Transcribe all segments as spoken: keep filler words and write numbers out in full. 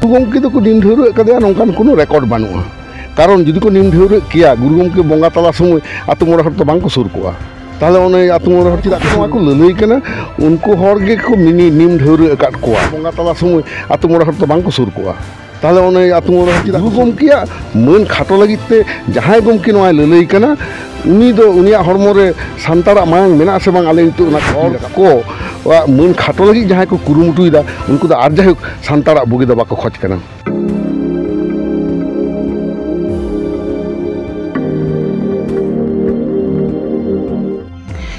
ᱜᱩᱨᱩ ᱜᱚᱢᱠᱮ ᱫᱚᱠᱚ ᱱᱤᱢ ᱰᱷᱟᱹᱣᱨᱟᱹᱜ ᱠᱟᱫᱮᱭᱟ, ᱱᱚᱝᱠᱟᱱ ᱠᱳᱱᱳ ᱨᱮᱠᱚᱨᱰ ᱵᱟᱹᱱᱩᱜᱼᱟ᱾ ᱠᱟᱨᱚᱱ ᱡᱩᱫᱤ ᱠᱚ ᱱᱤᱢ ᱰᱷᱟᱹᱣᱨᱟᱹᱜ ᱠᱮᱭᱟ, ᱜᱩᱨᱩ ᱜᱚᱢᱠᱮ ᱵᱚᱸᱜᱟ ᱛᱟᱞᱟ ᱥᱚᱢᱚᱭ ᱟᱛᱳ ᱢᱚᱬᱮ ᱦᱚᱲ ᱫᱚ ᱵᱟᱝ ᱠᱚ ᱥᱩᱨ ᱠᱚᱜᱼᱟ᱾ ᱛᱟᱦᱚᱞᱮ ᱚᱱᱮ ᱟᱛᱳ ᱢᱚᱬᱮ ᱦᱚᱲ ᱪᱮᱫᱟᱜ ᱠᱚ ᱱᱚᱣᱟ ᱠᱚ ᱞᱟᱹᱞᱟᱹᱭ ᱠᱟᱱᱟ? ᱩᱱᱠᱩ ᱦᱚᱲ ᱜᱮᱠᱚ ᱢᱤᱱᱤ ᱱᱤᱢ ᱰᱷᱟᱹᱣᱨᱟᱹ ᱟᱠᱟᱫ ᱠᱚᱣᱟ᱾ ᱵᱚᱸᱜᱟ ᱛᱟᱞᱟ ᱥᱚᱢᱚᱭ ᱟᱛᱳ ᱢᱚᱬᱮ ᱦᱚᱲ ᱫᱚ ᱵᱟᱝ ᱠᱚ ᱥᱩᱨ ᱠᱚᱜᱼᱟ᱾ ᱛᱟᱦᱚᱞᱮ ᱚᱱᱮ ᱟᱛᱳ ᱢᱚᱬᱮ ᱦᱚᱲ ᱪᱮᱫᱟᱜ? ᱜᱩᱨᱩ ᱜᱚᱢᱠᱮᱭᱟᱜ ᱢᱟᱹᱱ ᱠᱷᱟᱴᱚ ᱞᱟᱹᱜᱤᱫ ᱛᱮ ᱡᱟᱦᱟᱸᱭ ᱜᱚᱢᱠᱮ ᱱᱚᱣᱟᱭ ᱞᱟᱹᱞᱟᱹᱭ ᱠᱟᱱᱟ, ᱩᱱᱤ ᱫᱚ, ᱩᱱᱤᱭᱟᱜ ᱦᱚᱲᱢᱚ ᱨᱮ ᱥᱟᱱᱛᱟᱲᱟᱜ ᱢᱟᱭᱟᱝ ᱢᱮᱱᱟᱜ ᱥᱮ ᱵᱟᱝ, ᱟᱞᱮ ᱱᱤᱛᱚᱜ ᱚᱱᱟ ᱦᱚᱲ ᱠᱚᱣᱟᱜ ᱢᱟᱹᱱ ᱠᱷᱟᱴᱚ ᱞᱟᱹᱜᱤᱫ ᱡᱟᱦᱟᱸᱭ ᱠᱚ ᱠᱩᱨᱩᱢᱩᱴᱩᱭᱮᱫᱟ, ᱩᱱᱠᱩ ᱫᱚ ᱟᱨ ᱡᱟᱭᱦᱳᱠ ᱥᱟᱱᱛᱟᱲᱟᱜ ᱵᱩᱜᱤ ᱫᱚ ᱵᱟᱠᱚ ᱠᱷᱚᱡᱽ ᱠᱟᱱᱟ᱾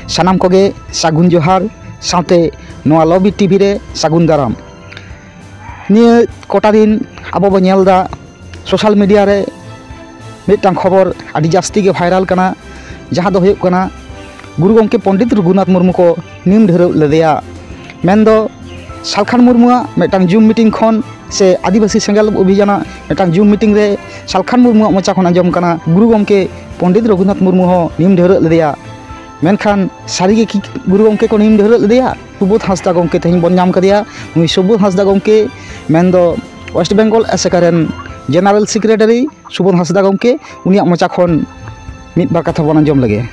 ᱥᱟᱱᱟᱢ ᱠᱚᱜᱮ ᱥᱟᱹᱜᱩᱱ ᱡᱚᱦᱟᱨ, ᱥᱟᱶᱛᱮ ᱱᱚᱣᱟ ᱞᱚᱵᱤ ᱴᱤᱵᱷᱤ ᱨᱮ ᱥᱟᱹᱜᱩᱱ ᱫᱟᱨᱟᱢ᱾ ᱱᱤᱭᱟᱹ ᱠᱚᱴᱟ ᱫᱤᱱ ᱟᱵᱚ ᱵᱚ ᱧᱮᱞ ᱮᱫᱟ ᱥᱳᱥᱟᱞ ᱢᱤᱰᱤᱭᱟ ᱨᱮ ᱢᱤᱫᱴᱟᱝ ᱠᱷᱚᱵᱚᱨ ᱟᱹᱰᱤ ᱡᱟᱹᱥᱛᱤ ᱜᱮ ᱵᱷᱟᱭᱨᱟᱞ ᱠᱟᱱᱟ, ᱡᱟᱦᱟᱸ ᱫᱚ ᱦᱩᱭᱩᱜ ᱠᱟᱱᱟ ᱜᱩᱨᱩ ᱜᱚᱢᱠᱮ ᱯᱚᱱᱰᱤᱛ ᱨᱚᱜᱷᱩᱱᱟᱛᱷ ᱢᱩᱨᱢᱩ ᱠᱚ ᱱᱤᱢ ᱰᱷᱟᱹᱣᱨᱟᱹᱜ ᱞᱮᱫᱮᱭᱟ᱾ ᱢᱮᱱᱫᱚ ᱥᱟᱞᱠᱷᱟᱱ ᱢᱩᱨᱢᱩᱣᱟᱜ ᱢᱤᱫᱴᱟᱝ ᱡᱩᱢ ᱢᱤᱴᱤᱝ ᱠᱷᱚᱱ ᱥᱮ ᱟᱹᱫᱤᱵᱟᱹᱥᱤ ᱥᱮᱸᱜᱮᱞ ᱚᱵᱷᱤᱡᱟᱱᱟᱜ ᱢᱤᱫᱴᱟᱝ ᱡᱩᱢ ᱢᱤᱴᱤᱝ ᱨᱮ ᱥᱟᱞᱠᱷᱟᱱ ᱢᱩᱨᱢᱩᱣᱟᱜ ᱢᱚᱪᱟ ᱠᱷᱚᱱ ᱟᱸᱡᱚᱢ ᱠᱟᱱᱟ ᱜᱩᱨᱩ ᱜᱚᱢᱠᱮ ᱯᱚᱱᱰᱤᱛ ᱨᱚᱜᱷᱩᱱᱟᱛᱷ ᱢᱩᱨᱢᱩ ᱦᱚᱸ ᱱᱤᱢ ᱰᱷᱟᱹᱣᱨᱟᱹᱜ ᱞᱮᱫᱮᱭᱟ᱾ ᱢᱮᱱᱠᱷᱟᱱ ᱥᱟᱹᱨᱤᱜᱮ ᱠᱤ ᱜᱩᱨᱩ ᱜᱚᱢᱠᱮ ᱠᱚ ᱱᱤᱢ ᱰᱷᱟᱹᱣᱨᱟᱹᱜ ᱞᱮᱫᱮᱭᱟ? ᱥᱩᱵᱳᱫᱷ ᱦᱟᱸᱥᱫᱟ ᱜᱚᱢᱠᱮ ᱛᱮᱦᱮᱧ ᱵᱚᱱ ᱧᱟᱢ ᱠᱟᱫᱮᱭᱟ᱾ ᱱᱩᱭ ᱥᱩᱵᱳᱫᱷ ᱦᱟᱸᱥᱫᱟ ᱜᱚᱢᱠᱮ ᱢᱮᱱᱫᱚ ᱳᱭᱮᱥᱴ ᱵᱮᱝᱜᱚᱞ ᱟᱥᱮᱠᱟ ᱨᱮᱱ ᱡᱮᱱᱟᱨᱮᱞ ᱥᱮᱠᱨᱮᱴᱟᱨᱤ ᱥᱩᱵᱳᱫᱷ ᱦᱟᱸᱥᱫᱟ ᱜᱚᱢᱠᱮ, ᱩᱱᱤᱭᱟᱜ ᱢᱚᱪᱟ ᱠᱷᱚᱱ ᱢᱤᱫ ᱵᱟᱨ ᱠᱟᱛᱷᱟ ᱵᱚᱱ ᱟᱸᱡᱚᱢ ᱞᱮᱜᱮ᱾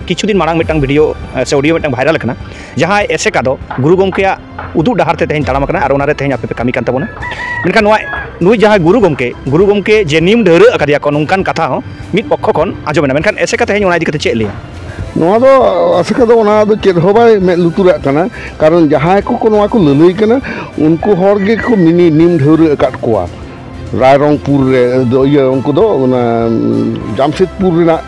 ᱠᱤᱪᱷᱩ ᱫᱤᱱ ᱢᱟᱲᱟᱝ ᱢᱤᱫᱴᱟᱝ ᱵᱷᱤᱰᱤᱭᱳ ᱥᱮ ᱚᱰᱤᱭᱳ ᱢᱤᱫᱴᱟᱝ ᱵᱷᱟᱭᱨᱟᱞ ᱟᱠᱟᱱᱟ, ᱡᱟᱦᱟᱸᱭ ᱮᱥᱮᱠᱟ ᱫᱚ ᱜᱩᱨᱩ ᱜᱚᱢᱠᱮᱭᱟᱜ ᱩᱫᱩᱜ ᱰᱟᱦᱟᱨ ᱛᱮ ᱛᱮᱦᱮᱧ ᱛᱟᱲᱟᱢ ᱟᱠᱟᱱᱟ ᱟᱨ ᱚᱱᱟᱨᱮ ᱛᱮᱦᱮᱧ ᱟᱯᱮ ᱯᱮ ᱠᱟᱹᱢᱤ ᱠᱟᱱ ᱛᱟᱵᱚᱱᱟ᱾ ᱢᱮᱱᱠᱷᱟᱱ ᱱᱚᱣᱟ ᱱᱩᱭ ᱡᱟᱦᱟᱸᱭ ᱜᱩᱨᱩ ᱜᱚᱢᱠᱮ, ᱜᱩᱨᱩ ᱜᱚᱢᱠᱮ ᱡᱮ ᱱᱤᱢ ᱰᱷᱟᱹᱣᱨᱟᱹᱜ ᱟᱠᱟᱫᱮᱭᱟ ᱠᱚ, ᱱᱚᱝᱠᱟᱱ ᱠᱟᱛᱷᱟ ᱦᱚᱸ ᱢᱤᱫ ᱯᱚᱠᱠᱷᱚ ᱠᱷᱚᱱ ᱟᱸᱡᱚᱢᱮᱱᱟ᱾ ᱢᱮᱱᱠᱷᱟᱱ ᱮᱥᱮᱠᱟ ᱛᱮᱦᱮᱧ ᱚᱱᱟ ᱤᱫᱤ ᱠᱟᱛᱮ ᱪᱮᱫ ᱞᱟᱹᱭᱟ? ᱱᱚᱣᱟ ᱫᱚ ᱟᱥᱮᱠᱟ ᱫᱚ ᱚᱱᱟ ᱫᱚ ᱪᱮᱫ ᱦᱚᱸ ᱵᱟᱭ ᱢᱮᱫ ᱞᱩᱛᱩᱨᱟᱜ ᱠᱟᱱᱟ᱾ ᱠᱟᱨᱚᱱ ᱡᱟᱦᱟᱸᱭ ᱠᱚᱠᱚ ᱱᱚᱣᱟ ᱠᱚ ᱞᱟᱹᱞᱟᱹᱭ ᱠᱟᱱᱟ, ᱩᱱᱠᱩ ᱦᱚᱲ ᱜᱮᱠᱚ ᱢᱤᱱᱤ ᱱᱤᱢ ᱰᱷᱟᱹᱣᱨᱟᱹ ᱟᱠᱟᱫ ᱠᱚᱣᱟ᱾ ᱨᱟᱭᱨᱚᱝᱯᱩᱨ ᱨᱮ ᱫᱚ, ᱤᱭᱟᱹ, ᱩᱱᱠᱩ ᱫᱚ ᱚᱱᱟ ᱡᱟᱢᱥᱮᱫᱽᱯᱩᱨ ᱨᱮᱱᱟᱜ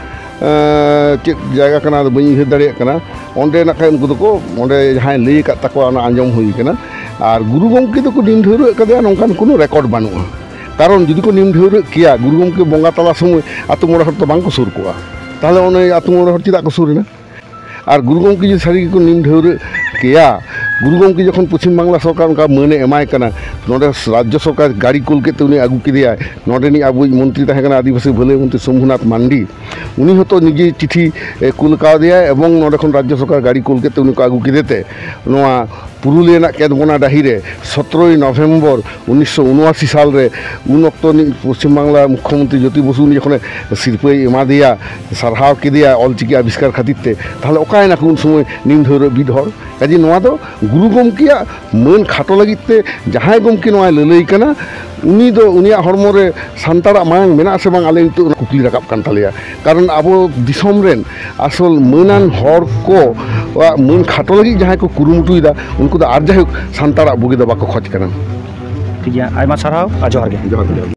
ᱪᱮᱫ ᱡᱟᱭᱜᱟ ᱠᱟᱱᱟ, ᱟᱫᱚ ᱵᱟᱹᱧ ᱩᱭᱦᱟᱹᱨ ᱫᱟᱲᱮᱭᱟᱜ ᱠᱟᱱᱟ᱾ ᱚᱸᱰᱮ ᱱᱟᱜ ᱠᱷᱟᱡ ᱩᱱᱠᱩ ᱫᱚᱠᱚ, ᱚᱸᱰᱮ ᱡᱟᱦᱟᱸᱭ ᱞᱟᱹᱭ ᱟᱠᱟᱫ ᱛᱟᱠᱚᱣᱟ, ᱚᱱᱟ ᱟᱸᱡᱚᱢ ᱦᱩᱭ ᱠᱟᱱᱟ᱾ ᱟᱨ ᱜᱩᱨᱩ ᱜᱚᱢᱠᱮ ᱫᱚᱠᱚ ᱱᱤᱢ ᱰᱷᱟᱹᱣᱨᱟᱹᱜ ᱠᱟᱫᱮᱭᱟ, ᱱᱚᱝᱠᱟᱱ ᱠᱳᱱᱳ ᱨᱮᱠᱚᱨᱰ ᱵᱟᱹᱱᱩᱜᱼᱟ᱾ ᱠᱟᱨᱚᱱ ᱡᱩᱫᱤ ᱠᱚ ᱱᱤᱢ ᱰᱷᱟᱹᱣᱨᱟᱹᱜ ᱠᱮᱭᱟ, ᱜᱩᱨᱩ ᱜᱚᱢᱠᱮ ᱵᱚᱸᱜᱟ ᱛᱟᱞᱟ ᱥᱚᱢᱚᱭ ᱟᱛᱳ ᱢᱚᱬᱮ ᱦᱚᱲ ᱫᱚ ᱵᱟᱝ ᱠᱚ ᱥᱩᱨ ᱠᱚᱜᱼᱟ᱾ ᱛᱟᱦᱚᱞᱮ ᱚᱱᱮ ᱟᱛᱳ ᱢᱚᱬᱮ ᱦᱚᱲ ᱪᱮᱫᱟᱜ ᱠᱚ ᱥᱩᱨ ᱮᱱᱟ? ᱟᱨ ᱜᱩᱨᱩ ᱜᱚᱢᱠᱮ ᱡᱩᱫᱤ ᱥᱟᱹᱨᱤ ᱜᱮᱠᱚ ᱱᱤᱢ ᱰᱷᱟᱹᱣᱨᱟᱹᱜ ᱠᱮᱭᱟ, ᱜᱩᱨᱩ ᱜᱚᱢᱠᱮ ᱡᱚᱠᱷᱚᱱ ᱯᱚᱪᱷᱤᱢ ᱵᱟᱝᱞᱟ ᱥᱚᱨᱠᱟᱨ ᱚᱱᱠᱟ ᱢᱟᱹᱱᱮ ᱮᱢᱟᱭ ᱠᱟᱱᱟ, ᱱᱚᱰᱮ ᱨᱟᱡᱽᱡᱚ ᱥᱚᱨᱠᱟᱨ ᱜᱟᱹᱰᱤ ᱠᱳᱞ ᱠᱮᱫ ᱛᱮ ᱩᱱᱤ ᱟᱹᱜᱩ ᱠᱮᱫᱮᱭᱟᱭ᱾ ᱱᱚᱰᱮᱱᱤᱡ ᱟᱵᱚᱭᱤᱡ ᱢᱚᱱᱛᱨᱤ ᱛᱟᱦᱮᱸ ᱠᱟᱱᱟ ᱟᱹᱫᱤᱵᱟᱹᱥᱤ ᱵᱷᱟᱹᱞᱟᱹᱭ ᱢᱚᱱᱛᱨᱤ ᱥᱚᱢᱵᱷᱩᱱᱟᱛᱷ ᱢᱟᱱᱰᱤ, ᱩᱱᱤ ᱦᱚᱸᱛᱚ ᱱᱤᱡᱮ ᱪᱤᱴᱷᱤ ᱮ, ᱠᱩᱞ ᱠᱟᱣᱫᱮᱭᱟᱭ ᱮᱵᱚᱝ ᱱᱚᱰᱮ ᱠᱷᱚᱱ ᱨᱟᱡᱽᱡᱚ ᱥᱚᱨᱠᱟᱨ ᱜᱟᱹᱰᱤ ᱠᱳᱞ ᱠᱮᱫ ᱛᱮ ᱩᱱᱤ ᱠᱚ ᱟᱹᱜᱩ ᱠᱮᱫᱮ ᱛᱮ ᱱᱚᱣᱟ ᱯᱩᱨᱩᱞᱤᱭᱟᱹ ᱨᱮᱱᱟᱜ ᱠᱮᱸᱫᱽᱵᱚᱱᱟ ᱰᱟᱹᱦᱤ ᱨᱮ ᱥᱚᱛᱨᱚᱭ ᱱᱚᱵᱷᱮᱢᱵᱚᱨ ᱩᱱᱤᱥᱥᱚ ᱩᱱᱚᱟᱥᱤ ᱥᱟᱞ ᱨᱮ, ᱩᱱ ᱚᱠᱛᱚ ᱨᱤᱱᱤᱡ ᱯᱚᱥᱪᱤᱢ ᱵᱟᱝᱞᱟ ᱢᱩᱠᱷᱭᱚᱢᱚᱱᱛᱨᱤ ᱡᱳᱛᱤ ᱵᱚᱥᱩ ᱩᱱᱤ ᱡᱚᱠᱷᱚᱱᱮ ᱥᱤᱨᱯᱟᱹᱭ ᱮᱢᱟ ᱫᱮᱭᱟ, ᱥᱟᱨᱦᱟᱣ ᱠᱮᱫᱮᱭᱟ ᱚᱞᱪᱤᱠᱤ ᱟᱵᱤᱥᱠᱟᱨ ᱠᱷᱟᱹᱛᱤᱨ ᱛᱮ, ᱛᱟᱦᱚᱞᱮ ᱚᱠᱟᱭᱮᱱᱟ ᱠᱚ ᱩᱱ ᱥᱚᱢᱚᱭ ᱱᱤᱢ ᱰᱷᱟᱹᱣᱨᱟᱹᱜ ᱵᱤᱫ ᱦᱚᱲ? ᱠᱟᱡᱮ ᱱᱚᱣᱟ ᱫᱚ ᱜᱩᱨᱩ ᱜᱚᱢᱠᱮᱭᱟᱜ ᱢᱟᱹᱱ ᱠᱷᱟᱴᱚ ᱞᱟᱹᱜᱤᱫ ᱛᱮ ᱡᱟᱦᱟᱸᱭ ᱜᱚᱢᱠᱮ ᱱᱚᱣᱟᱭ ᱞᱟᱹᱞᱟᱹᱭ ᱠᱟᱱᱟ, ᱩᱱᱤ ᱫᱚ, ᱩᱱᱤᱭᱟᱜ ᱦᱚᱲᱢᱚ ᱨᱮ ᱥᱟᱱᱛᱟᱲᱟᱜ ᱢᱟᱭᱟᱝ ᱢᱮᱱᱟᱜ ᱥᱮ ᱵᱟᱝ, ᱟᱞᱮ ᱱᱤᱛᱚᱜ ᱚᱱᱟ ᱠᱩᱠᱞᱤ ᱨᱟᱠᱟᱵ ᱠᱟᱱ ᱛᱟᱞᱮᱭᱟ᱾ ᱠᱟᱨᱚᱱ ᱟᱵᱚ ᱫᱤᱥᱚᱢ ᱨᱮᱱ ᱟᱥᱚᱞ ᱢᱟᱹᱱᱟᱱ ᱦᱚᱲ ᱠᱚᱣᱟᱜ ᱢᱟᱹᱱ ᱠᱷᱟᱴᱚ ᱞᱟᱹᱜᱤᱫ ᱡᱟᱦᱟᱸᱭ ᱠᱚ ᱠᱩᱨᱩᱢᱩᱴᱩᱭᱮᱫᱟ, ᱩᱱᱠᱩ ᱫᱚ ᱟᱨ ᱡᱟᱭᱦᱳᱠ ᱥᱟᱱᱛᱟᱲᱟᱜ ᱵᱩᱜᱤ ᱫᱚ ᱵᱟᱠᱚ ᱠᱷᱚᱡᱽ ᱠᱟᱱᱟ᱾ ᱴᱷᱤᱠ ᱜᱮᱭᱟ, ᱟᱭᱢᱟ ᱥᱟᱨᱦᱟᱣ ᱟᱨ ᱡᱚᱦᱟᱨ ᱜᱮ᱾ ᱡᱚᱦᱟᱨ ᱜᱮ᱾